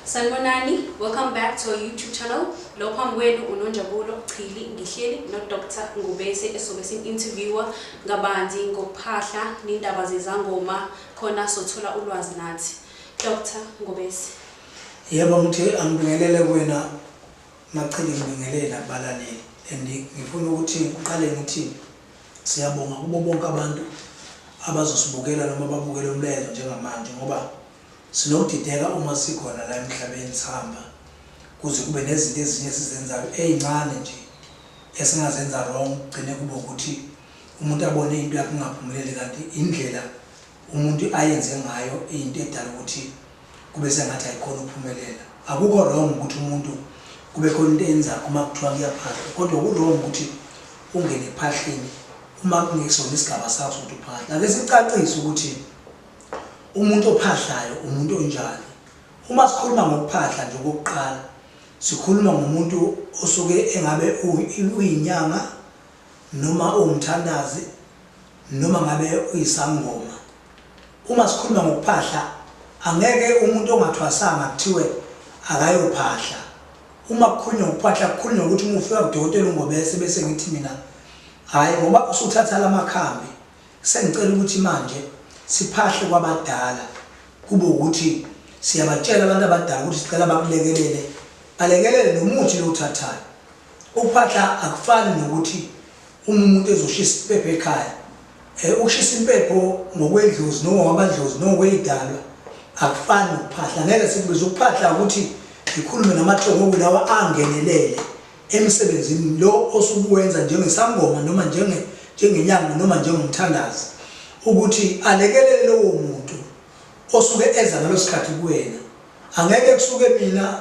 Sanibonani, welcome back to our YouTube channel. Lo phambi kwenu uNonjabulo Chili, ngihleli no-Dr Ngubese esobe sim-interviewer kabanzi ngokuphahla nindaba zezangoma khona sothola ulwazi nathi. Dr Ngubese. Yebo, ngithi angibingelele kuwena Machili, ngibingelele nakubalaleli and ngifuna ukuthi ngiqale ngithi siyabonga kubo bonke abantu abazosibukela noma ababukele umlayezo njengamanje, ngoba sinokudideka uma sikhona la emhlabeni sihamba, kuze kube nezinto ezinye esizenzayo ey'ncane nje esingazenza wrong, kugcine kube ukuthi umuntu abone into yakhe ingaphumeleli, kanti indlela umuntu ayenze ngayo into edala ukuthi kube sengathi ayikhona ukuphumelela. Akukho wrong ukuthi umuntu kube khona into eyenzakho uma kuthiwa kuyaphahlwa, kodwa ku-wrong ukuthi ungene ephahleni uma kungesona isigaba sakho sokuthi uphahle. Ake sicacise ukuthi umuntu ophahlayo umuntu onjani. Uma sikhuluma ngokuphahla nje, okokuqala sikhuluma ngomuntu osuke engabe uyinyanga noma uwumthandazi noma ngabe uyisangoma. Uma sikhuluma ngokuphahla, angeke umuntu ongathwasanga kuthiwe akayophahla. Uma kukhulunywa ngokuphahla, kukhulunywa ngokuthi uma ufika kudokotela uNgobese bese ngithi mina hhayi, ngoba usuthatha lamakhambi, sengicela ukuthi manje siphahle kwabadala, kube ukuthi siyabatshela abantu abadala ukuthi sicela bakulekelele, balekelele nomuthi lo owuthathayo. Ukuphahla akufani nokuthi uma umuntu ezoshisa impepho ekhaya. Ukushisa impepho ngokwedlozi noma ngokwabadlozi noma ngokweyidalwa akufani nokuphahla. Ngeke sikubize ukuphahla ukuthi ngikhulume namathongo okulawa angenelele emsebenzini lo osukuwenza njengesangoma noma njengenyanga noma njengomthandazi, ukuthi alekelele lowo muntu osuke eza ngalo sikhathi kuwena. Angeke kusuke mina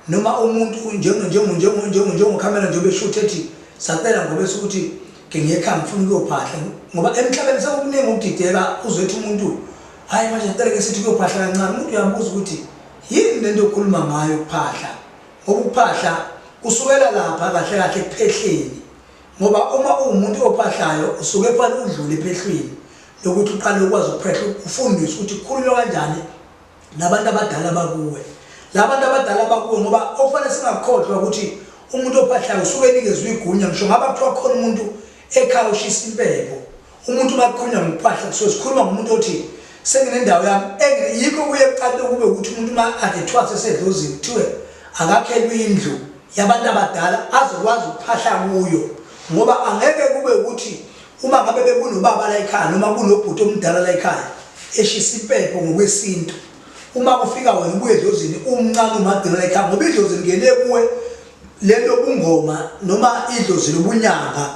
noma umuntu njengokhamera njengoba eshutha ethi sacela ngoba esukuthi ke ngiye ekhaya ngifuna ukuyophahla, ngoba emhlabeni sekukuningi ukudideka. Uzothi umuntu hhayi manje ngicela ke sithi kuyophahla kancane, umuntu uyabuza ukuthi yini lento okhuluma ngayo ukuphahla, ngoba ukuphahla kusukela lapha kahle kahle ekuphehleni, ngoba uma uwumuntu ophahlayo usuke kufanele udlule ephehlweni lokuthi uqale ukwazi ukuphehla, ufundiswe ukuthi kukhulunywa kanjani nabantu abadala bakuwe, labantu abadala bakuwe, ngoba okufanele singakukhohlwa ukuthi umuntu ophahlayo usuke enikezwe igunya. Ngisho ngaba kuthiwa khona umuntu ekhaya ushisa impepho, umuntu uma kukhulunywa ngokuphahla kusuke sikhuluma ngomuntu othi senginendawo yami. Yikho kuye kucace kube ukuthi umuntu uma ade thwase esedlozini kuthiwe akakhelwe indlu yabantu abadala azokwazi ukuphahla kuyo, ngoba angeke kube ukuthi uma ngabe bekunobaba la ekhaya noma kunobhuti omdala la ekhaya eshisa impepho ngokwesintu, uma kufika wena ubuye edlozini umncane umadela la ekhaya, ngoba idlozi lingene kuwe lento bungoma noma idlozi lobunyanga,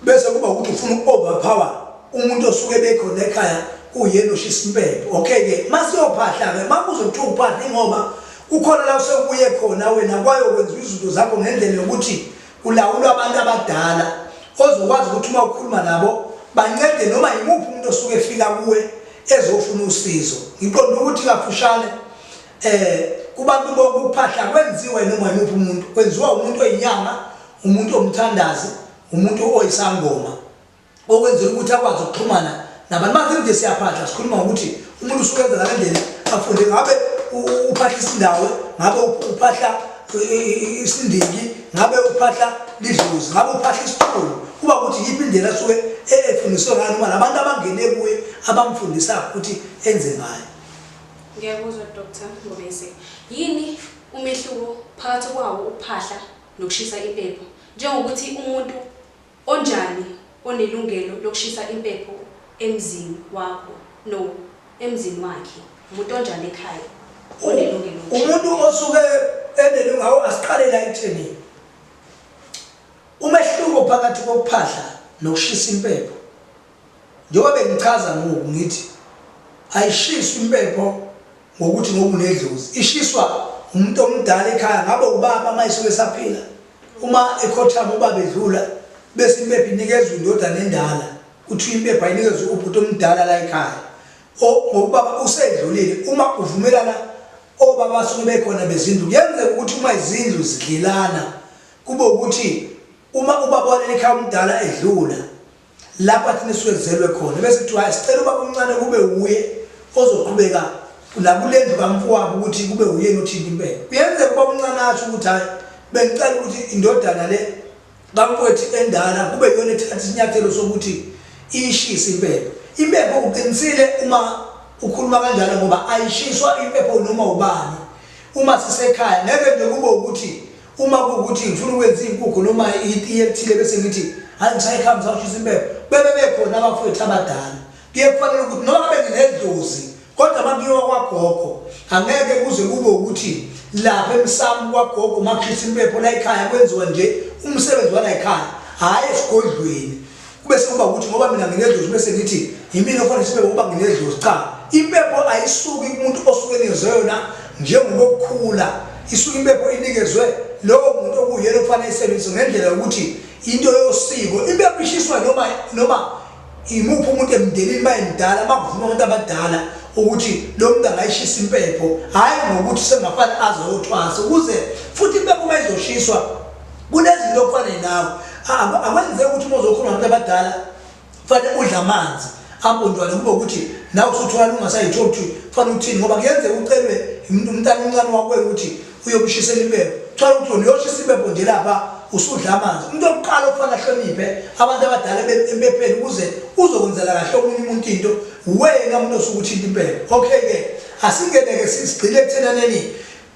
bese kuba ukuthi ufuna uku-overpower umuntu osuke bekhona ekhaya kuyena oshisa impepho. Okay-ke, masiyophahla-ke, makuzothiwa uphahla, ingoba kukhona la usekubuye khona wena kwayokwenziwa izinto zakho ngendlela yokuthi kulawulwa abantu abadala ozokwazi ukuthi uma ukhuluma nabo bancede noma yimuphi umuntu osuke efika kuwe ezofuna usizo. Ngiqonda ukuthi kafushane kubantu bonke ukuphahla kwenziwa noma yimuphi umuntu, kwenziwa umuntu oyinyanga, umuntu omthandazi, umuntu oyisangoma, okwenzela ukuthi akwazi ukuxhumana nabantu. Mase nje siyaphahla, sikhuluma ngokuthi umuntu usuke enza ngale ndlela afunde, ngabe uphahla isindawe, ngabe uphahla isindiki, ngabe uphahla lidlozi, ngabe uphahla isithulu, kuba ukuthi yiphi indlela asuke efundiswe ngayo noma labantu abangene kuye abamfundisayo ukuthi enze ngayo. Ngiyakuzwa Dr Ngobese. Yini umehluko phakathi kwawo ukuphahla nokushisa impepho? Njengokuthi umuntu onjani onelungelo lokushisa impepho emzini wakho no emzini wakhe? Umuntu onjani ekhaya onelungelo lokushisa Umuntu impepho? Osuke enelungelo, asiqale la ekutheni umehluko phakathi kokuphahla nokushisa impepho. Njengoba bengichaza ngoku ngithi ayishiswa impepho ngokuthi ngoba unedlozi, ishiswa umuntu omdala ekhaya, ngabe ubaba uma esuke esaphila, uma ekhothama ubaba edlula, bese impepho inikezwa indodana endala, kuthiwa impepho ayinikezwe ubhuti omdala la ekhaya ngoba usedlulile. Uma uvumelana obaba basuke bekhona bezindlu, kuyenzeka ukuthi uma izindlu zidlelana kube ukuthi uma ubaba waleli ekhaya omdala edlula lapha thina esuke sizelwe khona, bese kuthiwa hayi, sicela ubaba omncane kube wuye ozoqhubeka Nakule ndlu kamfowabo ukuthi kube uyena othinta impepho. Kuyenzeka ubaba omncane asho ukuthi hhayi bengicela ukuthi indodana le kamfowethu endala kube iyona ethatha isinyathelo sokuthi iyishise impepho. Impepho uqinisile uma ukhuluma kanjalo ngoba ayishiswa impepho noma ubani. Uma sisekhaya ngeke nje kube ukuthi uma kuwukuthi ngifuna ukwenza iy'nkukhu noma itiye elithile bese ngithi hhayi ngisayikhamba ngisawushisa impepho. Bebe bekhona abafowethu abadala. Kuye kufanele ukuthi noma ngabe nginedlozi kodwa makuyiwa kwagogo angeke kuze kube ukuthi lapha emsamo kwagogo makushisa impepho la ekhaya kwenziwa nje umsebenzi wala ekhaya hhayi esigodlweni kube sekuba ukuthi ngoba mina nginedlozi bese ngithi yimina ofanele sibe ngoba nginedlozi cha impepho ayisuki kumuntu osuke enikezwe yona njengokukhula isuke impepho inikezwe lowo muntu okuyena okufanele isebenzise ngendlela yokuthi into yosiko impepho ishiswa noma noma Imuphi umuntu emndenini mayemdala makuvuma abantu abadala ukuthi lo muntu angayishisa impepho hhayi ngokuthi sengafane aze othwasa ukuze futhi impepho uma izoshiswa kunezinto okufanele nawe akwenzeki ukuthi uma uzokhuluma nabantu abadala kufanele udle amanzi ampontwane kube ukuthi nawe usuthola ungasayitholi ukuthi kufanele uthini ngoba kuyenzeka ucelwe umntana omncane wakwenu ukuthi uyomshisela impepho thola ukuthi wena uyoshisa impepho nje lapha usudla amanzi umuntu wokuqala okufanele ahloniphe abantu abadala empepheni ukuze uzokwenzela kahle omunye umuntu into wena umuntu osuke uthinta impepho okay ke asingene-ke sigxile ekuthenaneni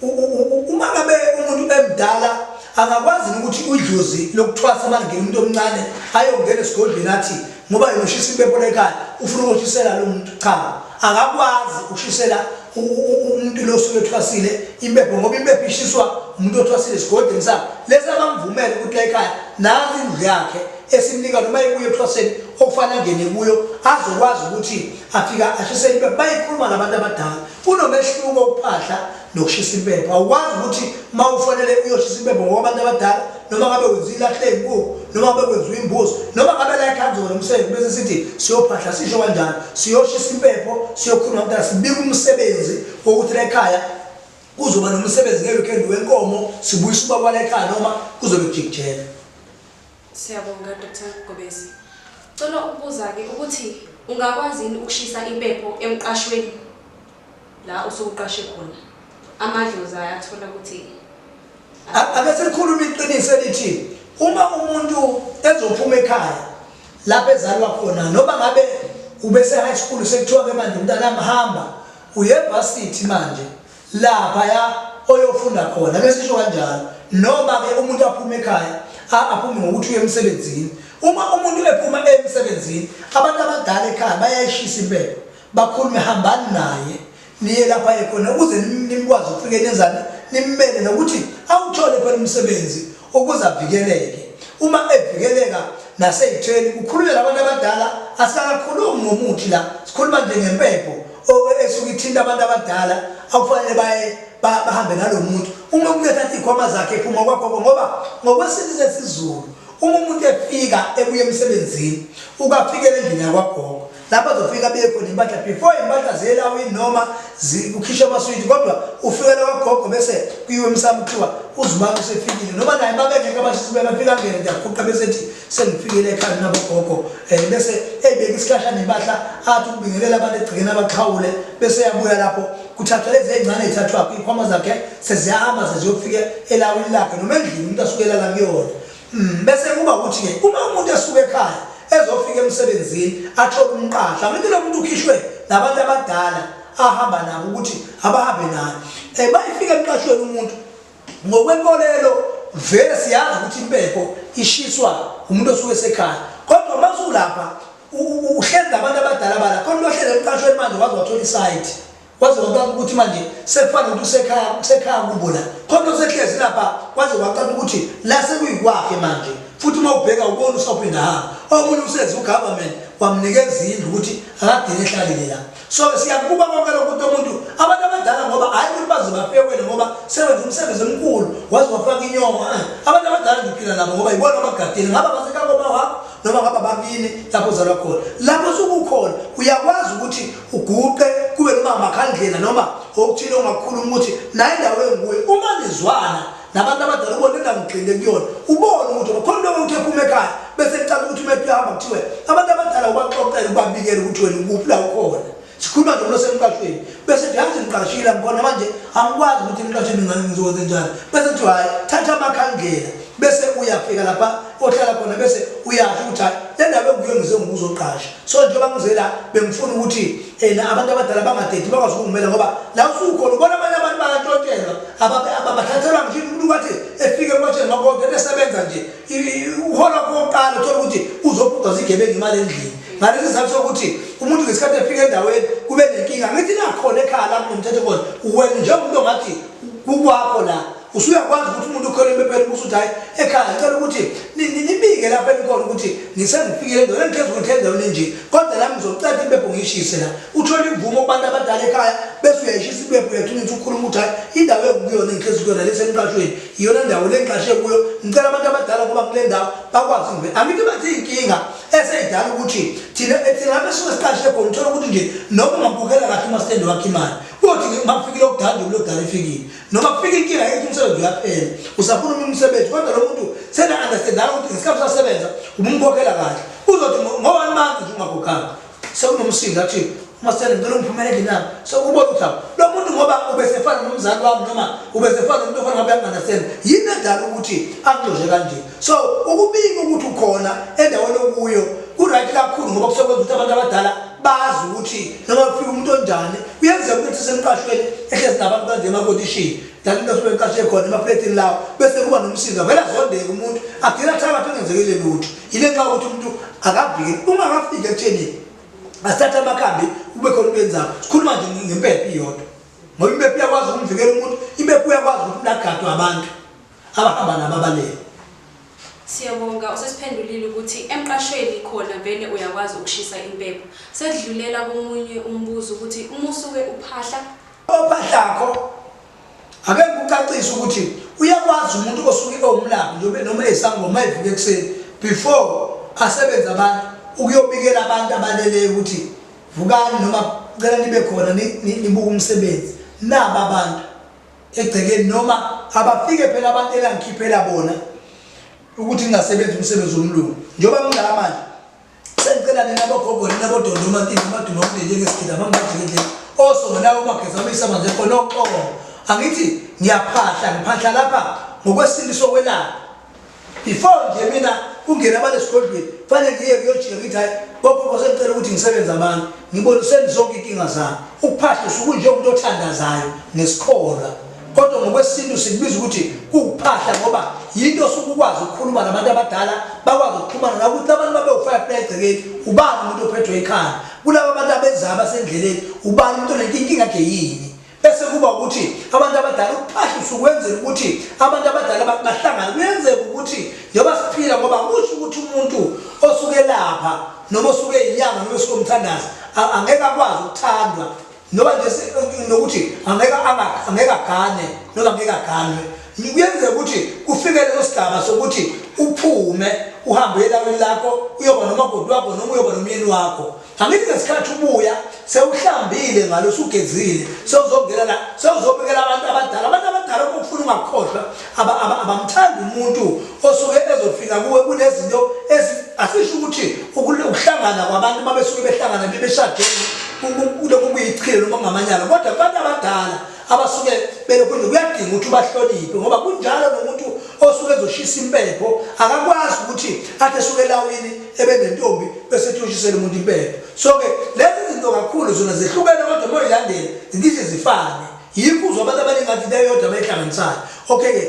uma ngabe umuntu emdala angakwazi ukuthi udlozi lokuthwasa malingena umuntu omncane ayongena esigodlweni athi ngoba yena ushisa impepho lekhaya ufuna ukushisela lo muntu cha akakwazi ukushisela umuntu lo osuke ethwasile impepho ngoba impepho ishiswa umuntu othwasile esigodlweni sakhe lesi abamvumele ukuthi la ekhaya nansi indlu yakhe esimnika noma ebuye ekuthwaseni okufanele angene kuyo azokwazi ukuthi afika ashise impepho bayikhuluma nabantu abadala kunomehluko ukuphahla nokushisa impepho awukwazi ukuthi uma ufanele uyoshisa impepho ngoba abantu abadala noma ngabe wenza ilahle ey'nkukhu noma ngabe kwenziwa imbuzi noma ngabe la ekhaya kuzoba nomsebenzi bese sithi siyophahla sisho kanjalo siyoshisa impepho siyokhuluma mntana sibika umsebenzi wokuthi la ekhaya kuzoba nomsebenzi nge-weekend wenkomo sibuyisa ubaba wala ekhaya noma kuzobe kujikijela. Siyabonga Dr Gobesi. Cela ukubuza-ke ukuthi ungakwazi yini ukushisa impepho emqashweni la usukuqashe khona amadlozi ayathola ukuthi Ake sikhulume iqiniso elithi uma umuntu ezophuma ekhaya lapho ezalwa khona noma ngabe ubese high school sekuthiwa ke manje umntana hamba uye varsity manje lapha ya oyofunda khona bese sisho kanjalo noma ke umuntu aphume ekhaya aphume ngokuthi uye emsebenzini uma umuntu ephuma emsebenzini abantu abadala ekhaya bayayishisa impepho bakhulume hambani naye niye lapha aye khona ukuze nimkwazi ukufike nenzani nimmele nokuthi awuthole phela umsebenzi ukuze avikeleke uma evikeleka naseyithweni kukhulunywa nabantu abadala asikakhulumi ngomuthi la sikhuluma nje ngempepho esuke ithinta abantu abadala akufanele baye bahambe nalo muntu uma umuntu ethatha iy'khwama zakhe ephuma kwagogo ngoba ngokwesintu sesiZulu uma umuntu efika ebuya emsebenzini ukafikela endlini yakwagogo lapho azofika abeke khona impahla before impahla ziyelawini noma kukhishwe amaswidi kodwa ufikela kwagogo bese kuyiwe emsamo kuthiwa uzumane usefikile noma naye babengekho abashisi befika ngene nje aguqa bese ethi sengifikile ekhaya nabogogo um bese eyibeka isikhashana impahla athi ukubingelela abantu egcekeni abaxhawule bese yabuya lapho kuthathwa lezi ey'ncane ey'thathwakho iy'khwama zakhe seziyahamba seziyofika elawini lakhe noma endlini umuntu asuke elala kuyona Bese kuba ukuthi-ke uma umuntu esuka ekhaya ezofika emsebenzini athole umqasho angithi lo muntu ukhishwe nabantu abadala ahamba nabo ukuthi abahambe naye um bayifika emqashweni umuntu ngokwenkolelo vele siyazi ukuthi impepho ishiswa umuntu osuke esekhaya kodwa uma usulapha uhlezi nabantu abadala bala khona uyohlezi emqashweni manje waze wathola isayithi Kwaze kwacaca ukuthi manje sekufana ukuthi usekhaya usekhaya kubo la. Khona osehlezi lapha kwaze kwacaca ukuthi la sekuyikwakhe manje. Futhi uma ubheka ubona usawuphinda hamba. Omunye usezi ugovernment wamnikeza indlu ukuthi akagcine ehlalile la. So siyakubuka konke lokhu ukuthi umuntu abantu abadala ngoba hayi ukuthi baze bafike kwena ngoba sewenza umsebenzi omkhulu waze wafaka inyongo. Eh, abantu abadala ngiphila nabo ngoba yibona abagadile ngaba basekhaya ngoba wakho noma ngaba bakini lapho uzalwa khona. Lapho usukukhona uyakwazi ukuthi uguqe kube noma amakhandlela noma okuthile ongakukhuluma ukuthi naye indawo enguye uma nizwana nabantu abadala ubone indawo ngigxile kuyona ubone ukuthi khona into ukuthi ephuma ekhaya bese kucaca ukuthi uma uyahamba kuthiwe abantu abadala ubaxoxele ubabikele ukuthi wena ukuphi la ukhona. Sikhuluma nje umuntu osemqashweni bese nje yazi ngiqashile ngikhona manje angikwazi ukuthi ngiqasheni ngizokwenze njani. Bese kuthiwa hhayi thatha amakhandlela bese uyafika lapha ohlala khona bese uyasho ukuthi hhayi le ndawo enguye ngize ngokuzoqasha. So njengoba ngize la bengifuna ukuthi ena abantu abadala bangadedi bakwazi ukungimela ngoba la usukhona ubona abanye abantu bayantshontshelwa abathathelwa ngisho umuntu kwathi efike emqashweni ngakho konke esebenza nje uhola kokuqala uthola ukuthi uzophucwa zigebengu imali endlini ngalesi sizathu sokuthi umuntu ngesikhathi efika endaweni kube nenkinga ngithi nakhona ekhaya la kunomthetho khona wena njengomuntu ongathi kukwakho la usuyakwazi ukuthi umuntu ukhona empepheni ubusuthi hhayi ekhaya ngicela ukuthi nibike lapha enikhona ukuthi ngisengifikile endaweni engihlezi ukuthi endaweni enje kodwa nami ngizocela impepho ngiyishise la uthole imvumo kubantu abadala ekhaya bese uyayishisa impepho uyathuna ukuthi ukhuluma ukuthi hhayi indawo engikuyona engihlezi kuyona lesemqashweni iyona ndawo le ngiqashe kuyo ngicela abantu abadala ngoba kule ndawo bakwazi ngibe angithi bathi inkinga eseyidala ukuthi thina thina lapho esuke siqashe khona uthola ukuthi nje noma ungabukela kahle umasitende wakhe imali uyothi makufika lokudala nje lokudala ifikile noma kufika inkinga yethi umsebenzi uyaphela usafuna omunye umsebenzi kodwa lo muntu sena understandana ukuthi ngesikhathi usasebenza ubumkhokhela kahle uzothi ngo-one month nje ungakhokhanga sekunomsindo athi umasele ngicela ungiphumele endlini yami sokubona ukuthi hawu lo muntu ngoba ubesefana nomzali wami noma ubesefana nomuntu ofana ngabe anganaseni yini edala ukuthi angixoshe kanje so ukubika ukuthi ukhona endaweni okuyo ku-right kakhulu ngoba kusokwenza ukuthi abantu abadala bazi ukuthi noma kufika umuntu onjani kuyenzeka ukuthi semqashweni ehlezi nabantu kanje emakotishini dala into asuke eqashe khona emafletini lawo bese kuba nomsindo vele azondeke umuntu agcina athakathi engenzekile lutho yile nxa ukuthi umuntu akaviki ungakafiki ekutheni asithathe amakhambi kube khona into enzayo sikhuluma nje ngempepho iyodwa ngoba impepho iyakwazi ukumvikela umuntu impepho uyakwazi ukuthi umuntu agadwe abantu abahamba nabo abalele. Siyabonga usesiphendulile ukuthi emqashweni khona vele uyakwazi ukushisa impepho. Sedlulela komunye umbuzo ukuthi uma usuke uphahla. Ophahlakho Ake ngikucacise ukuthi uyakwazi umuntu osuke ewumlaphi njengoba noma eyisangoma evuka ekuseni before asebenze abantu ukuyobikela abantu abaleleyo ukuthi vukani noma cela nibe khona nibuke umsebenzi naba abantu egcekeni noma abafike phela abantu elangikhiphela bona ukuthi ngingasebenzi umsebenzi womlungu njengoba ngingala manje Sengicela nina bogogo nina bodondo mantini amaduma omndeni njengesigida abangibajike endleleni osongo nawo mageza amisa manje khona oxolo angithi ngiyaphahla ngiphahla lapha ngokwesintu sokwelapha before nje mina kungena abantu esigodlweni fanele ngiye kuyojika ngithi hayi bogogo sengicela ukuthi ngisebenze abantu ngiboniseni zonke inkinga zami ukuphahla usuke unjengomuntu othandazayo ngesikholwa Kodwa ngokwesintu sikubiza ukuthi kuwukuphahla ngoba yinto osuke ukwazi ukukhuluma nabantu abadala bakwazi ukuxhumana nawe ukuthi abantu babe u-five la egcekeni ubani umuntu ophethwe ikhanda kulaba abantu abezayo abasendleleni ubani umuntu onenkinga inkinga yakhe yini bese kuba ukuthi abantu abadala ukuphahla usukwenzela ukuthi abantu abadala bahlangane kuyenzeka ukuthi njengoba siphila ngoba kusho ukuthi umuntu osuke lapha noma osuke inyanga noma osuke umthandazi angeke akwazi ukuthandwa Noba nje nokuthi angeke angeke agane noma angeke aganwe. Kuyenzeka ukuthi kufike leso sigaba sokuthi uphume uhambe elawini lakho uyoba nomakoti wakho noma uyoba nomyeni wakho. Angithi ngesikhathi ubuya sewuhlambile ngalo usugezile sewuzongena la sewuzobikela abantu abadala abantu abadala okufuna ungakhohlwa abamthandi umuntu osuke ezofika kuwe kunezinto asisho ukuthi ukuhlangana kwabantu uma besuke behlangana bebeshadene kulokhu kuyichilo noma kungamanyala kodwa kubantu abadala abasuke belokhu nje kuyadinga ukuthi ubahloniphe ngoba kunjalo nomuntu osuke ezoshisa impepho akakwazi ukuthi athi esuke elawini ebe nentombi bese ethi uyoshisela umuntu impepho so-ke lezi zinto kakhulu zona zehlukene kodwa uma uyilandela zicishe zifane Yikho uzwa abantu abaningi ngathi into eyodwa abayihlanganisayo. Okay-ke,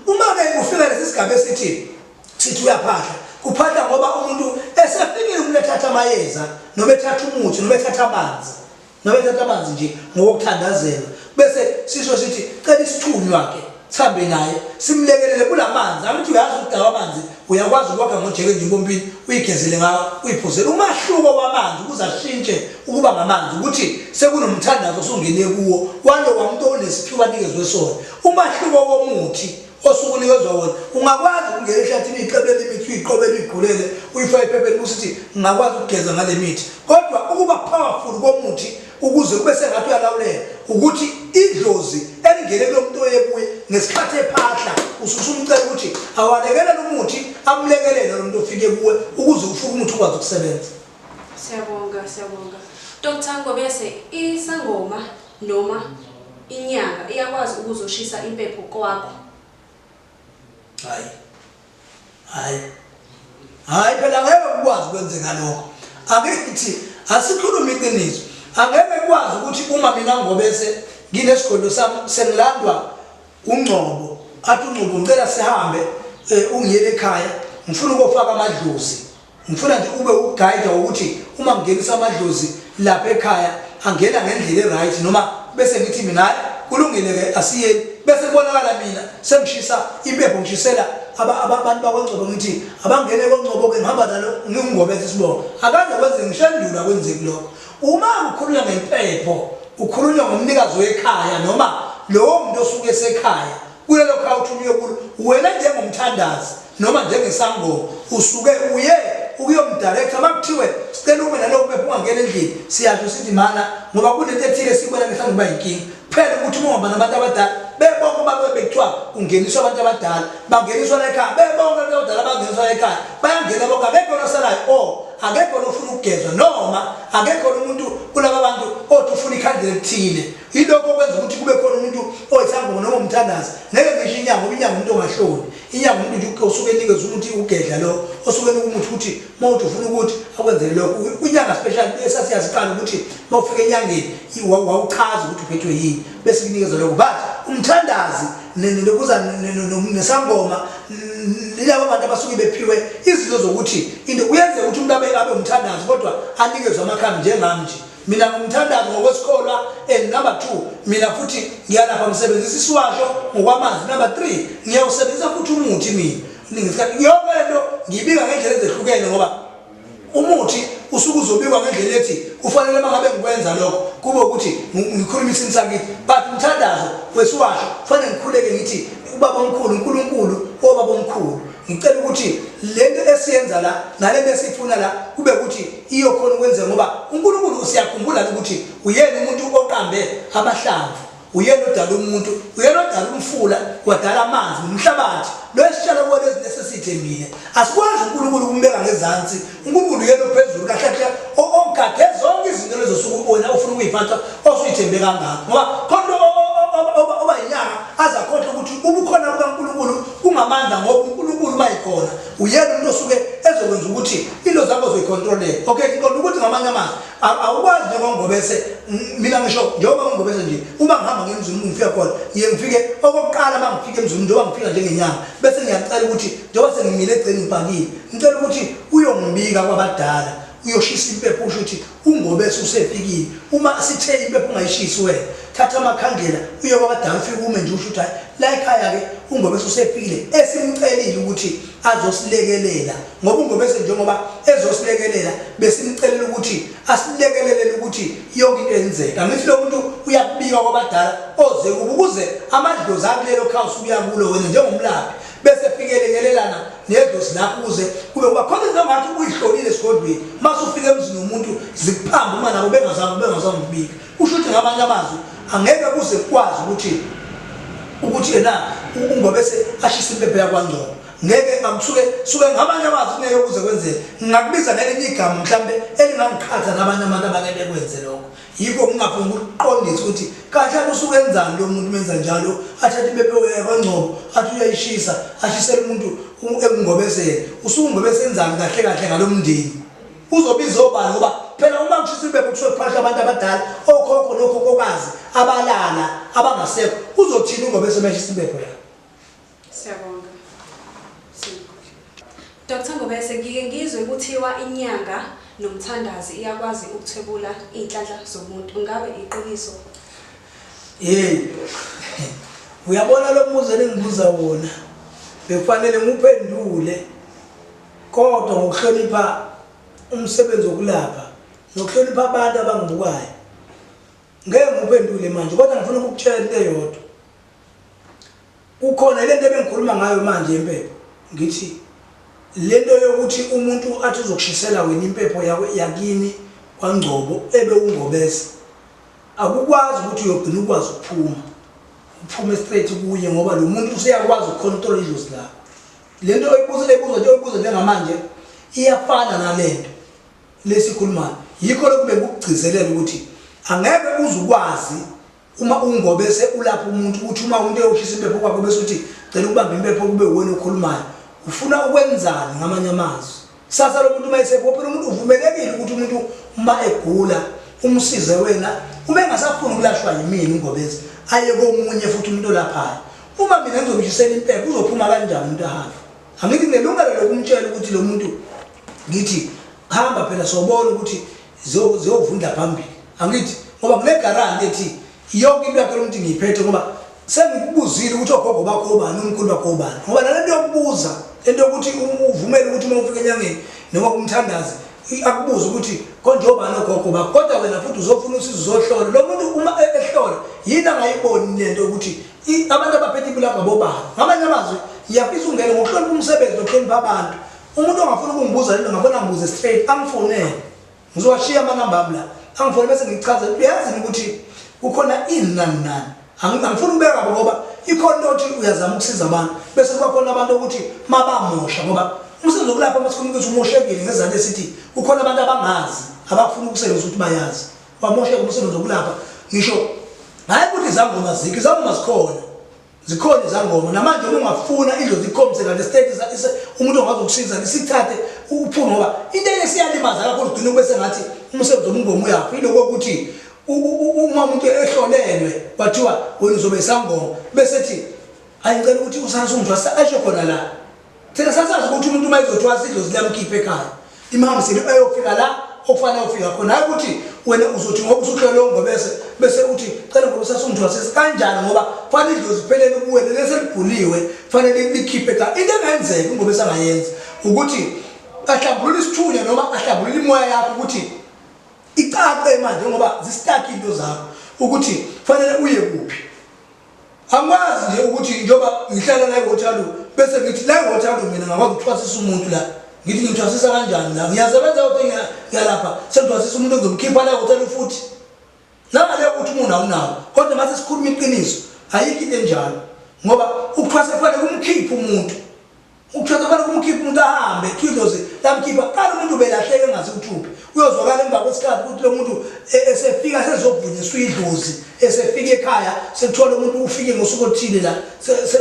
uma-ke kufika lesi sigaba esithi sithi uyaphahla, kuphahla ngoba umuntu esefikile umuntu ethatha amayeza noma ethatha umuthi noma ethatha amanzi noma ethatha amanzi nje ngokuthandazelwa bese sisho sithi cela isithunywa-ke sihambe naye simlekelele kulamanzi angithi uyazi ukuthi lawa amanzi uyakwazi ukwakha ngojeke nje impompini uyigezele ngawo uyiphuzele umahluko wamanzi ukuze ashintshe ukuba ngamanzi ukuthi sekunomthandazo osungene kuwo walowa muntu onesiphiwo anikezwe sona umahluko womuthi osuke unikezwa wona ungakwazi ukungena ehlathini uyiqebele imithi uyiqobele uyigqulele uyifake ephepheni usithi ngingakwazi ukugeza ngale mithi kodwa ukuba powerful komuthi ukuze kube sengathi uyalawuleka ukuthi idlozi elingene kulo muntu oye kuye ngesikhathi ephahla ususumcela ukuthi awalekelele umuthi amlekelele lo muntu ofike kuwe ukuze ufuke umuthi ukwazi ukusebenza. Siyabonga, siyabonga. Dr Ngobese, isangoma noma inyanga iyakwazi ukuzoshisa impepho kwakho? Hayi. Hayi. Hayi phela ngeke ukwazi kwenzeka lokho. Ake ngithi asikhulume iqiniso. Angeke kwazi ukuthi uma mina Ngobese nginesigodlo sami sengilandwa uNgcobo athi uNgcobo ngicela sihambe eh, ungiyele ekhaya ngifuna ukofaka amadlozi ngifuna nje ube uguide ukuthi uma ngingenisa amadlozi lapha ekhaya angena ngendlela eright noma bese ngithi mina hayi kulungile ke asiyeni bese kubonakala mina sengishisa impepho ngishisela abantu bakwaNgcobo ngithi abangene kwaNgcobo ke ngihamba nalo ngingobese isibongo akaze kwenze ngishendula kwenzeki lokho Uma kukhulunywa ngempepho kukhulunywa ngomnikazi wekhaya noma lowo muntu osuke esekhaya kulelo khaya othunywe kulo. Wena njengomthandazi noma njengesangoma usuke uye ukuyomdirector uma kuthiwe sicela ube nalowo mpepho ungangena endlini siyasho sithi mana ngoba kunento ethile esiyibona mhlawumbe kuba yinkinga. Kuphela ukuthi uma ungaba nabantu abadala bebonke babe bekuthiwa kungeniswa abantu abadala bangeniswa la ekhaya bebonke abantu abadala bangeniswa la ekhaya bayangena bonke akekho osalayo or akekho ofuna ukugezwa noma akekho umuntu kulaba bantu othi ufuna ikhandlela elithile yilokho okwenza ukuthi kube khona umuntu oyisangoma noma umthandazi ngeke ngisho inyanga ngoba inyanga umuntu ongahloli inyanga umuntu nje osuke enikeza umuthi ugedla lo osuke enika umuthi ukuthi uma uthi ufuna ukuthi akwenzele lokho inyanga special esasiyaziqala ukuthi uma ufika enyangeni wawuchaza ukuthi uphethwe yini bese kunikeza lokho but umthandazi lokuza nesangoma lilabo bantu abasuke bephiwe izinto zokuthi into kuyenzeka ukuthi umuntu abe umthandazi kodwa anikezwe amakhambi njengami nje mina ngumthandazi ngokwesikholwa and number 2 mina futhi ngiyalapha ngisebenzisa isiwasho ngokwamanzi number 3 ngiyawusebenzisa futhi umuthi mina ngesikhathi yonke lento ngiyibika ngendlela ezehlukene ngoba umuthi usuke uzobikwa ngendlela ethi kufanele uma ngabe ngikwenza lokho kube ukuthi ngikhuluma isini sakithi but umthandazo wesiwasho kufanele ngikhuleke ngithi ubaba omkhulu uNkulunkulu obaba omkhulu ngicela ukuthi lento esiyenza la nalento esifuna la kube ukuthi iyokhona ukwenzeka ngoba uNkulunkulu usiyakhumbula ukuthi uyena umuntu oqambe amahlamvu uyena odala umuntu uyena odala umfula wadala amanzi nomhlabathi lo esitshala kuwona izinto esesithembile asikwazi uNkulunkulu ukumbeka ngezansi uNkulunkulu uyena ophezulu kahle kahle ogade zonke izinto lezo suku wena ofuna ukuyiphatha osuyithembe kangaka ngoba khona oba yinyanga azakhohlwa ukuthi ubukhona bukaNkulunkulu kungamandla ngoba uNkulunkulu uma ekhona uyena umuntu osuke ezokwenza ukuthi into zakho zoyicontroleka okay ngiqonda ukuthi ngamanye amazwi awukwazi njengoNgobese mina ngisho njengoba ngiNgobese nje uma ngihamba ngiye emzini ngifika khona ngiye ngifike okokuqala uma ngifika emzini njengoba ngifika njengenyanga bese ngiyacela ukuthi njengoba sengimile egceni ngibhakile ngicela ukuthi uyongibika kwabadala uyoshisa impepho usho ukuthi uNgobese usefikile uma sithe impepho ungayishisi wena thatha amakhandlela uye kwabadala ufike ume nje usho ukuthi hayi la ekhaya-ke uNgobese usefikile esimcelile ukuthi azosilekelela ngoba uNgobese njengoba ezosilekelela besimcelela ukuthi asilekelelele ukuthi yonke into yenzeka angithi lo muntu uyakubika kwabadala oze kubo ukuze amadlozi akulelo khaya usukuya kulo wena njengomlaphi bese fikelekelelana nedlozi lakho ukuze kube kuba khona izinto ongathi uyihlolile esigodlweni mase ufika emzini womuntu zikuphamba uma nabo bengazange ukubika kusho ukuthi ngamanye amazwi angeke kuze kukwazi ukuthi yena uNgobese ashise impepho yakwaNgcobo ngeke akusuke suke ngamanye amazwi ngeke kuze kwenzeke ngingakubiza ngelinye igama mhlambe elingangiqhatha nabanye abantu abake bekwenze lokho yikho ngingafuni ukuqondisa ukuthi kahle kahle usuke enzani lo muntu menza njalo athathe impepho yakwaNgcobo athi uyayishisa ashisele umuntu ekungobeseni usuke uNgobese enzani kahle kahle ngalomndeni Uzobiza obani ngoba phela uma kushisa impepho kusuke kuphahla abantu abadala okhokho nokhokhokazi abalala abangasekho uzothini uNgobe esemeshisa impepho la Siyabonga. Dr Ngobese ngike ngizwe kuthiwa inyanga nomthandazi iyakwazi ukuthwebula iy'nhlanhla zomuntu ngabe iqiniso? Hey uyabona lo mbuzo engibuza wona bekufanele nguphendule Kodwa ngokuhlonipha umsebenzi wokulapha nokuhlonipha abantu abangibukayo ngeke ngikuphendule manje kodwa ngifuna ukukutshela into eyodwa kukhona lento ebengikhuluma ngayo manje impepho ngithi lento yokuthi umuntu athi uzokushisela wena impepho yakini kwaNgcobo ebe uNgobese akukwazi ukuthi uyogcina ukwazi ukuphuma uphume straight kuye ngoba lo muntu useyakwazi ukucontrol idlozi lakho lento oyibuza lebuza nje oyibuza njengamanje iyafana nalento lesikhulumayo. Yikho lokhu bengikugcizelela ukuthi angeke uze ukwazi uma ungobese ulapha umuntu ukuthi uma umuntu eyoshisa impepho kwakho bese uthi cela ukubamba impepho kube uwena okhulumayo. Ufuna ukwenzani ngamanye amazwi? Sasa lo muntu uma esepho phela umuntu uvumelekile ukuthi umuntu uma egula umsize wena uma engasafuni ukulashwa yimina ungobese aye komunye futhi umuntu olaphayo. Uma mina ngizomshisela impepho uzophuma kanjani umuntu ahambe? Angithi nginelungelo lokumtshela ukuthi lo muntu ngithi hamba phela sobona ukuthi ziyovundla phambili. Angithi ngoba nginegaranti ethi yonke into yakhe lomuntu ngiyiphethe ngoba sengikubuzile ukuthi ogogo bakho obani, omkhulu bakho obani. Ngoba nalento yokubuza lento yokuthi uvumele ukuthi uma ufika enyangeni noma kumthandazi akubuze ukuthi konje obani ogogo bakho, kodwa wena futhi uzofuna usizo uzohlola lo muntu. Uma ehlola yini angayiboni lento yokuthi abantu abaphethe ibulaga bobani? Ngamanye amazwi ngiyafisa ungene ngokuhlonipha umsebenzi nokuhlonipha abantu. Umuntu ongafuna ukungibuza lento ngabona ngibuze straight, angifonele, ngizowashiya amanamba ami la, angifone bese ngichaze. Uyazini ukuthi kukhona ini nani nani. Angifuni ukubeka ngoba ikhona into othi uyazama ukusiza abantu bese kuba khona abantu ukuthi mabamosha, ngoba umsebenzi wokulapha masikhuluma ukuthi umoshekile ngezanto esithi kukhona abantu abangazi abafuna ukusebenza ukuthi bayazi wamosheka umsebenzi wokulapha. Ngisho hayi ukuthi izangoma zikho, izangoma zikhona, zikhona izangoma namanje. Uma ungafuna idlozi ikhombise kanti state umuntu ongazokusiza lisithathe uphume, ngoba into esiyalimaza kakhulu ugcine kube sengathi umsebenzi wobungoma uyaphi. Iloko ukuthi uma umuntu ehlolelwe kwathiwa wena uzobe isangoma bese ethi hayi ngicela ukuthi usase ungithwasa, esho khona la. Thina sasazi ukuthi umuntu uma ezothwasa idlozi liyamkhipha ekhaya imhambisele eyofika la okufanele ufika khona, hayi ukuthi wena uzothi ngoba usuhlelwe ungobese bese uthi cela ngoba usasungithwasisa kanjani, ngoba fanele idlozi phelele kuwena leselibhuliwe, fanele likhiphe ekhaya. Into engenzeka ungobese angayenza ukuthi ahlambulule isithunywa noma ahlambulule imoya yakho ukuthi icace manje, ngoba zisitaki into zakho ukuthi fanele uye kuphi. Angikwazi nje ukuthi njengoba ngihlala la eWaterloo bese ngithi la eWaterloo mina ngakwazi ukuthwasisa umuntu la, ngithi ngimthwasisa kanjani la? Ngiyasebenza ukuthi ngiyalapha, sengithwasisa umuntu engizomkhipha la eWaterloo futhi nangale ukuthi umuntu awunawo. Kodwa mase sikhuluma iqiniso, ayikho into enjalo, ngoba ukuthwasa kufanele kumkhiphe umuntu, ukuthwasa kufanele kumkhiphe umuntu ahambe. Idlozi lamkhipha qala umuntu ubelahleke engazi ukuthi uphi, uyozwakala emva kwesikhathi ukuthi lo muntu esefika sezovunyiswa idlozi, esefika ekhaya sekuthiwa lo muntu ufike ngosuku oluthile la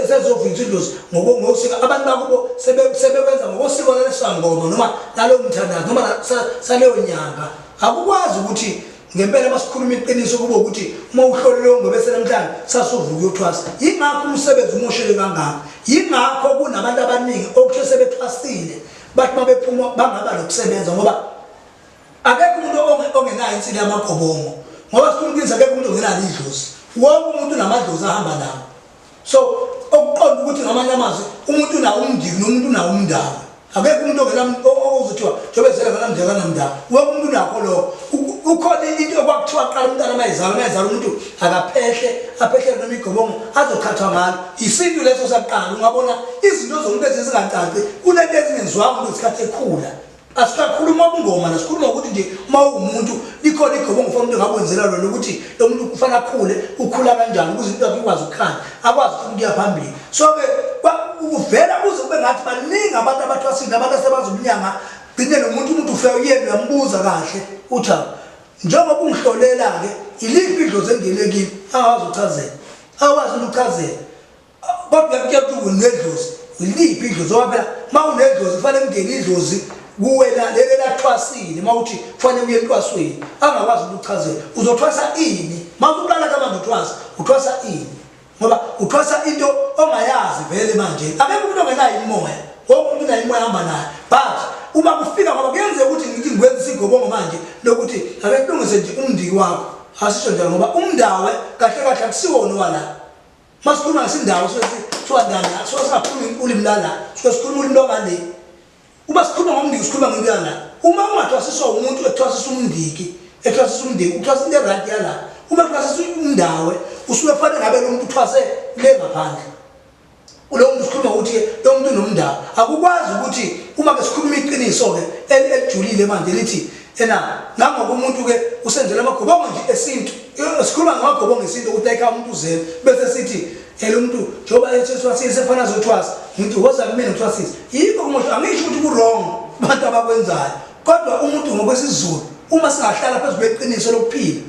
sezovunyiswa idlozi ngosiko abantu bakubo sebekwenza ngokosiko lalesangoma noma lalowo mthandazo noma saleyo nyanga. Akukwazi ukuthi ngempela masikhuluma iqiniso kube ukuthi uma uhlolile ngobese namhlanje sasuvuka uyothwasa. Yingakho umsebenzi umosheke kangaka, yingakho kunabantu abaningi okuthiwe sebethwasile bathi mabephuma bangaba nokusebenza, ngoba akekho umuntu ongenayo insila yamagobongo, ngoba sikhuluma iqiniso akekho umuntu ongenalo idlozi, wonke umuntu unamadlozi ahamba nawo. So okuqonda ukuthi ngamanye amazwi umuntu unawo umndiki nomuntu unawo umndawo. Akekho umuntu ozothiwa njengoba ezele kanamndiki akanamndawo, wonke umuntu unakho lokho. Ukhona into okwakuthiwa qala umntana mayizala mayizala umuntu akaphehle aphehlele noma igobongo azoqhathwa ngalo, isintu leso sakuqala. Ungabona izinto zomuntu ezizingacaci, kunento ezingenziwanga umuntu ngesikhathi ekhula. Asikakhuluma ubungoma la, sikhuluma ukuthi nje uma uwumuntu likhona igobongo ufana umuntu engakwenzela lona ukuthi lo muntu kufanele akhule, ukhula kanjani ukuze into yakhe ikwazi ukukhanya, akwazi futhi ukuya phambili. So-ke kuvela kuze kube ngathi baningi abantu abathwasile, abantu asebazi ubunyanga, gcine nomuntu umuntu ufika kuyena uyambuza kahle uthi njengoba ungihlolela-ke iliphi idlozi engene kimi, angakwazi ukuchazela, akwazi ukuchazela, kodwa uyakutshela ukuthi unedlozi. Iliphi idlozi? Ngoba phela uma unedlozi kufanele kungene idlozi kuwena leli elathwasile. Uma uthi kufanele uye entwasweni, angakwazi ukuchazela uzothwasa ini. Uma usuqala ka manje uthwasa, uthwasa ini? Ngoba uthwasa into ongayazi vele manje. Akekho umuntu ongenayo imoya, wonke umuntu unayo imoya ahamba nayo, but uma kufika, ngoba kuyenzeka ukuthi ngithi ngikwenza isigobongo manje lokuthi ake kulungise nje umndiki wakho, asisho njalo ngoba umndawe kahle kahle akusiwona wala. Masikhuluma ngesindawo kuthiwa ndala, suke singakhulumi ulimi lala, suke sikhuluma ulimi lwangale. Uma sikhuluma ngomndiki sikhuluma ngento yala. Uma ungathwasiswa umuntu ethwasisa umndiki, ethwasisa umndiki, uthwasa into e-right yala. Uma ethwasisa umndawe, usuke kufanele ngabe lo muntu uthwase le ngaphandle. Lo muntu sikhuluma ukuthi lo muntu unomndawo. Akukwazi ukuthi uma ke sikhuluma iqiniso ke elijulile manje lithi ena nangoba umuntu ke usenzela amagobongo nje esintu, sikhuluma ngamagobongo esintu ukuthi like umuntu uzele bese sithi elo umuntu njengoba ethwasile sefana azothwasa, ngithi woza kumina ngithwasise. Yikho kumosha, angisho ukuthi ku wrong abantu abakwenzayo, kodwa umuntu ngokwesiZulu Uma singahlala phezu kweqiniso lokuphila,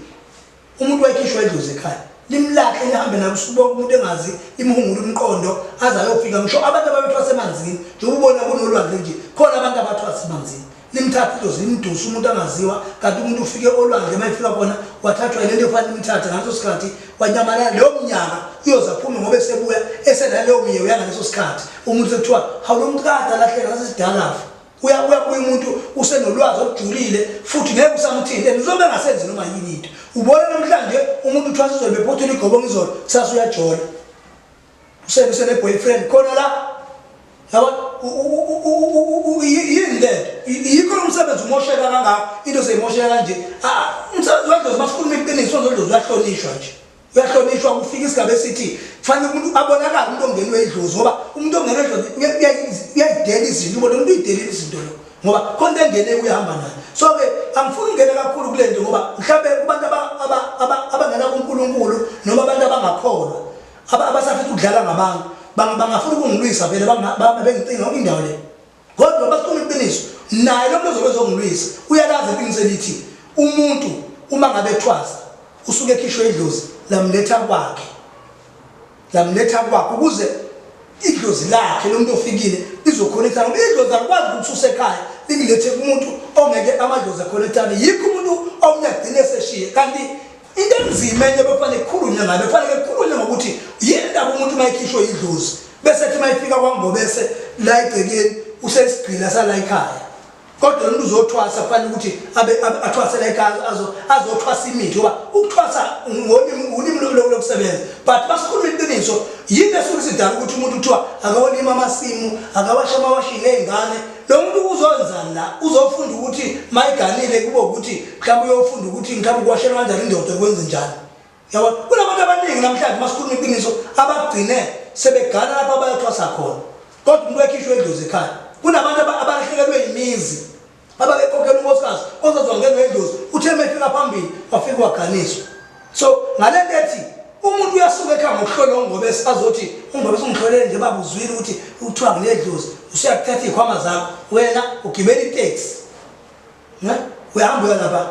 umuntu wayekhishwa idlozi ekhaya limlahle lihambe naye usuku bonke, umuntu engazi limhungula umqondo aze ayofika. Ngisho abantu ababethwasa emanzini, njengoba ubona kunolwandle nje, khona abantu abathwasa emanzini, limthatha idlozi limduse umuntu angaziwa, kanti umuntu ufike olwandle, uma efika khona wathathwa yile nto efanele imthathe ngaleso sikhathi, wanyamalala leyo mnyaka, uyoze aphume ngoba esebuya esenaleyo miyewu yangaleso sikhathi. Umuntu sekuthiwa hawu, lo muntu kade alahleka, sasesidala afa. Uyabuya umuntu usenolwazi olujulile futhi ngeke usamthinte and uzobe engasenzi noma yini into. Ubona namhlanje umuntu uthwasa izolo, bephothula igobongo izolo, kusasa uyajola, usene-boyfriend khona la. Yabo, yini lento? Yikho lo msebenzi umosheka kangaka, into seyimosheka kanje. Umsebenzi wedlozi, masikhuluma iqiniso, wedlozi uyahlonishwa nje, uyahlonishwa. Kufika isigaba esithi kufanele umuntu abonakale, umuntu ongenwe idlozi, ngoba umuntu ongenwe idlozi uyayidela izinto. Ubona umuntu uyidelile izinto lo, ngoba khona into engene uyahamba nayo. So-ke angifuni ukungena kakhulu kule nto, ngoba mhlawumbe kubantu abangena kuNkulunkulu noma abantu abangakholwa abasafisa ukudlala ngabantu bangafuna ukungilwisa vele, bengicinga indawo le. Kodwa basikhuluma iqiniso, naye lo muntu ozobe ezongilwisa uyalazi iqiniso elithi umuntu uma ngabe ethwasa usuke ekhishwe idlozi, lamletha kwakhe, lamletha kwakhe ukuze idlozi lakhe lo muntu ofikile lizokhonekthana, ngoba idlozi alikwazi ukukususa ekhaya likulethe kumuntu ongeke amadlozi akhonekthane. Yikho umuntu omunye agcine eseshiye. Kanti into enzima enye befanele kukhulunywe ngayo, befanele kukhulunywe ngokuthi yini ndaba umuntu uma ekhishwe idlozi bese ethi uma efika kwaNgobese la egcekeni usesigqila sala ekhaya, kodwa lo muntu uzothwasa, kufanele ukuthi abe athwase la ekhaya, azothwasa imithi, ngoba ukuthwasa ngolimi ulimi lokusebenza. But basikhuluma iqiniso, yini esuke isidala ukuthi umuntu kuthiwa akawolima amasimu, akawashe amawashini ey'ngane? Lo muntu uzonzani la? Uzofunda ukuthi mayiganile kube ukuthi mhlawumbe uyofunda ukuthi mhlawumbe kuwashelwa kanjani indoda, kwenze njani. Yabo, kunabantu abaningi namhlanje, masikhuluma iqiniso, abagcine sebegana lapho abayothwasa khona, kodwa umuntu wekhishwe idlozi ekhaya. Kunabantu abalahlekelwe imizi, ababekhokhela unkosikazi ozazi wangenwa idlozi, uthe uma efika phambili wafika waganiswa. So ngale nto ethi umuntu uyasuka ekhaya ngokuhlola uNgobese, azothi uNgobese ungihlolele nje, baba, uzwile ukuthi kuthiwa nginedlozi, usuyakuthatha iy'khwama zakho, wena ugibela iteksi ne, uyahamba uya lapha,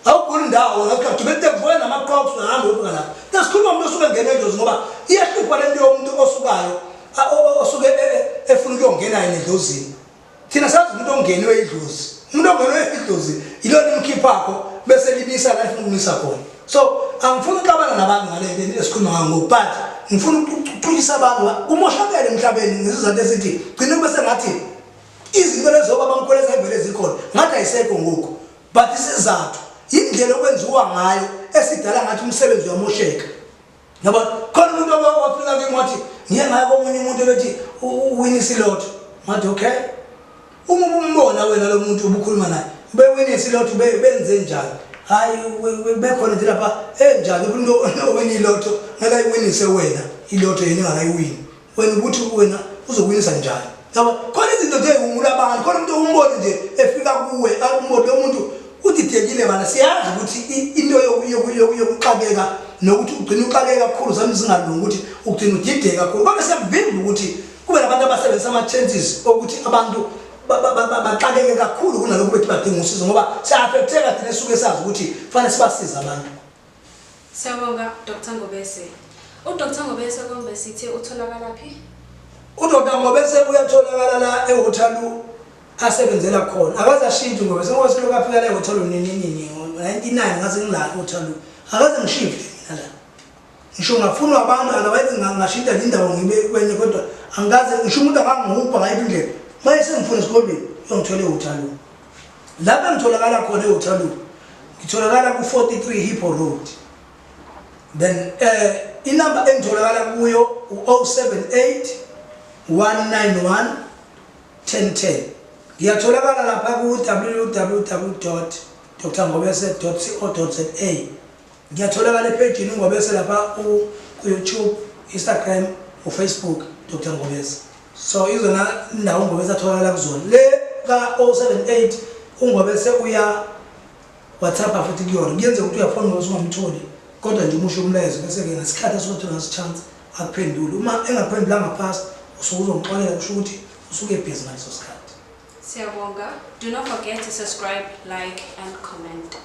awuguli ndawo, ugibela iteksi wena namaqoks, uyahamba uyofika lapha. Nasikhuluma umuntu osuke engena edlozi, ngoba iyahlupha le nto yomuntu osukayo osuke efuna ukuyongena yena edlozini. Thina sazi umuntu ongenwe idlozi, umuntu ongenwe idlozi yilona imkhiphakho bese libisa la ifuna ukumisa khona. So angifuni ukuxabana nabantu ngale nto esikhuluma ngayo ngoku, but ngifuna ukuthulisa abantu. Kumoshakele emhlabeni ngesizathu esithi gcine kube sengathi izinto lezo obabamkhulu ezayivele zikhona ngathi ayisekho ngoku, but isizathu indlela okwenziwa ngayo esidala ngathi umsebenzi uyamosheka. Yabo, khona umuntu owafika kimi wathi ngiye ngaye komunye umuntu ebethi uwinisa ilotho. Ngathi okay, uma ubumbona wena lo muntu ubukhuluma naye bewinisa ilotho, benze njani? Hayi, bekhona nje lapha enjani umuntu owina ilotho ngeke ayiwinise wena ilotho, yena engakayiwini. Wena ukuthi wena uzokuwinisa njani? Yabo, khona izinto nje ey'wungula abantu. Khona umuntu umbone nje efika kuwe, umbone lo muntu udidekile bana. Siyazi ukuthi into yokuxakeka nokuthi ugcine uxakeke kakhulu zami zingalungi, ukuthi ugcine udideke kakhulu, kodwa siyakuvimba ukuthi kube nabantu abasebenzisa ama-chances okuthi abantu baxakeke kakhulu kunalokhu bethi badinga usizo, ngoba siya-affecteka thina esuke sazi ukuthi kufanele sibasize abantu. Siyabonga, Dr Ngobese. UDr Ngobese kombe sithe utholakala phi? UDr Ngobese uyatholakala la eWaterloo asebenzela khona. Akaze ashintshe uNgobese, ngoba selokhu afika la eWaterloo nini nini ngo-99 ngase ngila eWaterloo. Akaze ngishifte mina la. Ngisho ngafunwa abantu, otherwise ngashintsha nje indawo ngibe kwenye, kodwa angikaze ngisho umuntu akangihubha ngayiphi indlela. Maye sengifuna esikolweni uyongithola eWaterloo. Lapho engitholakala khona eWaterloo, ngitholakala ku-43 Hippo Road. Then inamba engitholakala kuyo u-078 191 1010. Ngiyatholakala lapha ku www.drngobese.co.za. Ngiyatholakala ephejini uNgobese lapha ku-YouTube, Instagram, uFacebook, Dr Ngobese. So izona ndawo uNgobese atholakala kuzona. Le ka-078 uNgobese uya WhatsApp futhi kuyona. Kuyenzeka ukuthi uyafona uNgobese ungamtholi, kodwa nje umusho umlayezo, bese-ke ngesikhathi asuke ethola ngaso chance akuphendule. Uma engaphendulanga fast, usuke uzongixolela, kusho ukuthi usuke ebhizi ngaleso sikhathi. Siyabonga. Do not forget to subscribe, like and comment.